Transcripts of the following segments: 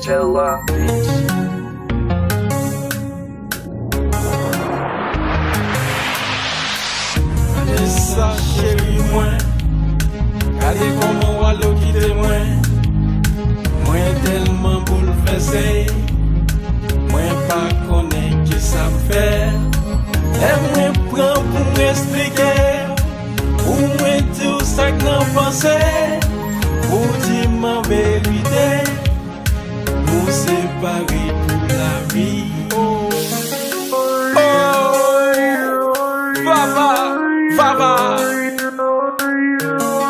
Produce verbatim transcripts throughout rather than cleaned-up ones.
L R Mix. Vanessa cheri mwen, gade kòman w al kite mwen. Mwen tèlman boulvèse, mwen pa konnen kisa m fè. Lè mwen pran pou mwen esplike, pou mwen di w sa k nan panse, ou di m an verite, nou separe pou lavi. Oh, oh, Vava, Vava,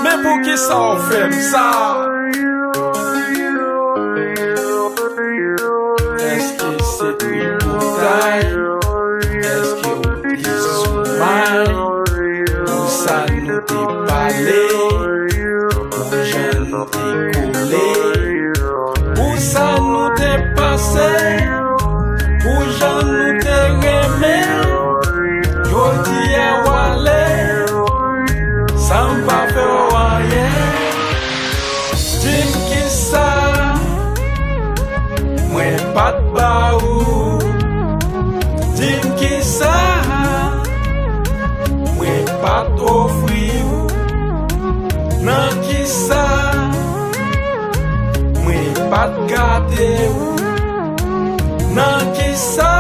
men poukisa w fè m sa? Èske se tripotay? Èske w te sou may? Pou sa nou te pale, pou jan nou te kole, pou sa nou te pase, pou jan nou te renmen, jodi a w ale, san m pa fè w anyen. Di m kisa mwen pa t ba ou. Di m kisa mwen pa t ofri ou. Nan kisa mwen pa t gate ou. Nan kisa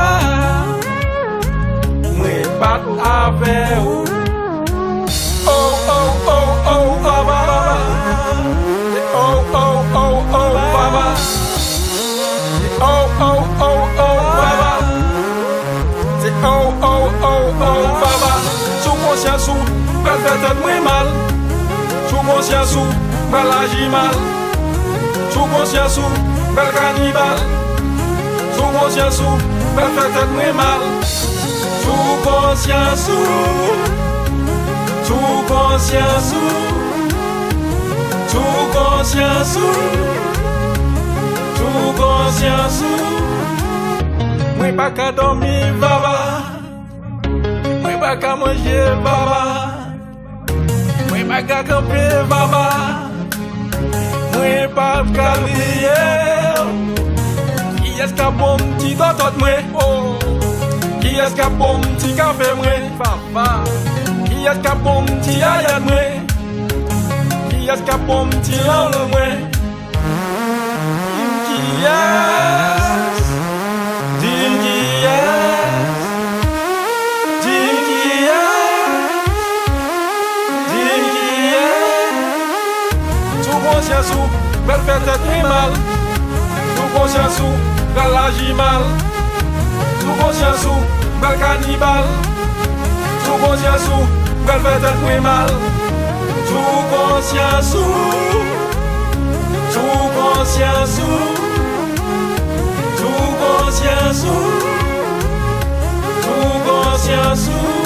mwen pa t avè ou. Oh, oh, oh, oh, Vava, Vava. Oh, oh, oh, oh, Vava. Oh, oh, oh, oh, Vava. Se oh, oh, oh, oh, Vava. Sou konsyans ou, pral fè tèt mwen mal. Sou konsyans ou, pral aji mal. Sou konsyans ou, pral kanibal. Sou konsyans ou, pral fè tèt mwen mal. Sou konsyans ou, sou konsyans ou, sou konsyans ou, sou konsyans ou. Mwen pa ka dòmi, Vava. Mwen pa ka manje, Vava. Mwen pa ka kanpe, Vava. Mwen pa ka bliye. Kiyès k ap ban m ti tòtòt mwen? Oh. Kiyès k ap ban m ti kafe mwen? Vava. Kiyès k ap ban m ti ayad mwen? Kiyès k ap ban m ti lanmou mwen? Di m kiyès, di m kiyès, di m kiyès, di m kiyès. Sou konsyans ou, pral fè tèt mwen mal. Sou konsyans ou, pral aji mal. Sou konsyans ou, pral kanibal. Sou konsyans ou, pral fè tèt mwen mal. Sou konsyans ou, sou konsyans ou, sou konsyans ou, sou konsyans ou.